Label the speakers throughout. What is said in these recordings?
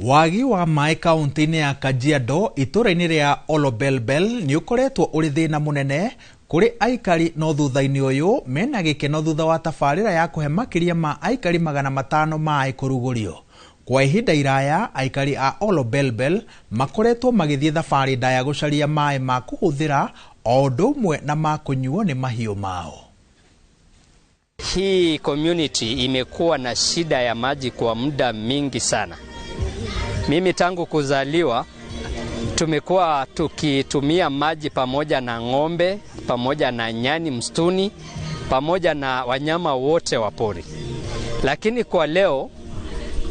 Speaker 1: Wagi wa maĩ kaunti-inĩ ya Kajiado itũra-inĩ rĩa Olobelbel nĩ ũkoretwo ũrĩ thĩna mũnene kũrĩ aikari, no thutha-inĩ ũyũ mena gĩkeno thutha wa tabarĩra ya kũhe makĩria ma aikari 500 maĩ kũrugũrio. Kwa ihinda iraya, aikari a Olobelbel makoretwo magĩthiĩ thabarĩ ndaya gũcaria maĩ ma kũhũthĩra o ũndũ ũmwe na ma kũnyuo nĩ mahiũ mao.
Speaker 2: Hii community imekuwa na shida ya maji kwa muda mingi sana. Mimi tangu kuzaliwa tumekuwa tukitumia maji pamoja na ng'ombe, pamoja na nyani msituni, pamoja na wanyama wote wa pori. Lakini kwa leo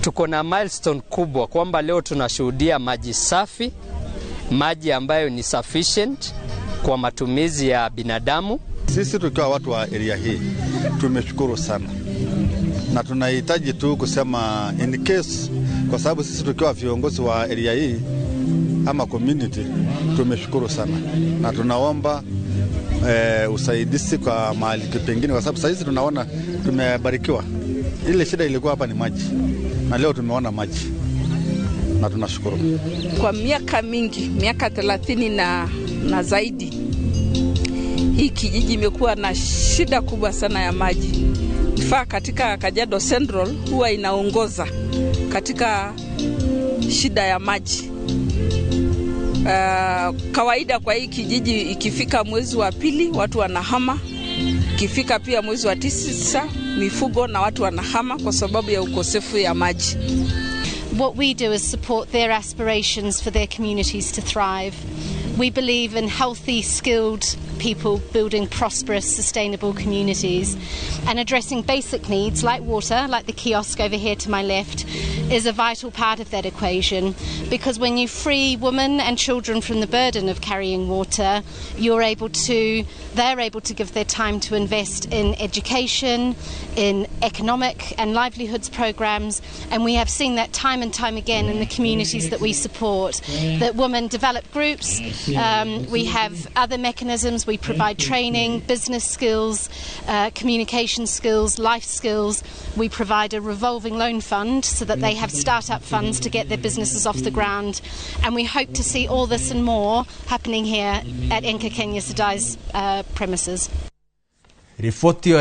Speaker 2: tuko na milestone kubwa kwamba leo tunashuhudia maji safi, maji ambayo ni sufficient kwa matumizi ya binadamu.
Speaker 3: Sisi tukiwa watu wa area hii tumeshukuru sana, na tunahitaji tu kusema in case, kwa sababu sisi tukiwa viongozi wa area hii ama community tumeshukuru sana, na tunaomba usaidizi kwa mahali pengine, kwa sababu saizi tunaona tumebarikiwa. Ile shida ilikuwa hapa ni maji, na leo tumeona maji na tunashukuru.
Speaker 4: Kwa miaka mingi, miaka 30 na zaidi, hii kijiji imekuwa na shida kubwa sana ya maji. Faa katika Kajiado Central huwa inaongoza katika shida ya maji. Kawaida kwa hii kijiji ikifika mwezi wa pili watu wanahama, ikifika pia mwezi wa 9 mifugo na watu wanahama kwa sababu ya ukosefu ya maji.
Speaker 5: What we do is support their aspirations for their communities to thrive. We believe in healthy, skilled people building prosperous, sustainable communities, and addressing basic needs like water, like the kiosk over here to my left, is a vital part of that equation, because when you free women and children from the burden of carrying water, they're able to give their time to invest in education, in economic and livelihoods programs, and we have seen that time and time again in the communities that we support, that women develop groups. We have other mechanisms. We provide training, business skills, communication skills, life skills. We provide a revolving loan fund so that they have start-up funds to get their businesses off the ground. And we hope to see all this and more happening here at Enkakenya Sedai's premises.
Speaker 1: Riboti ĩyo.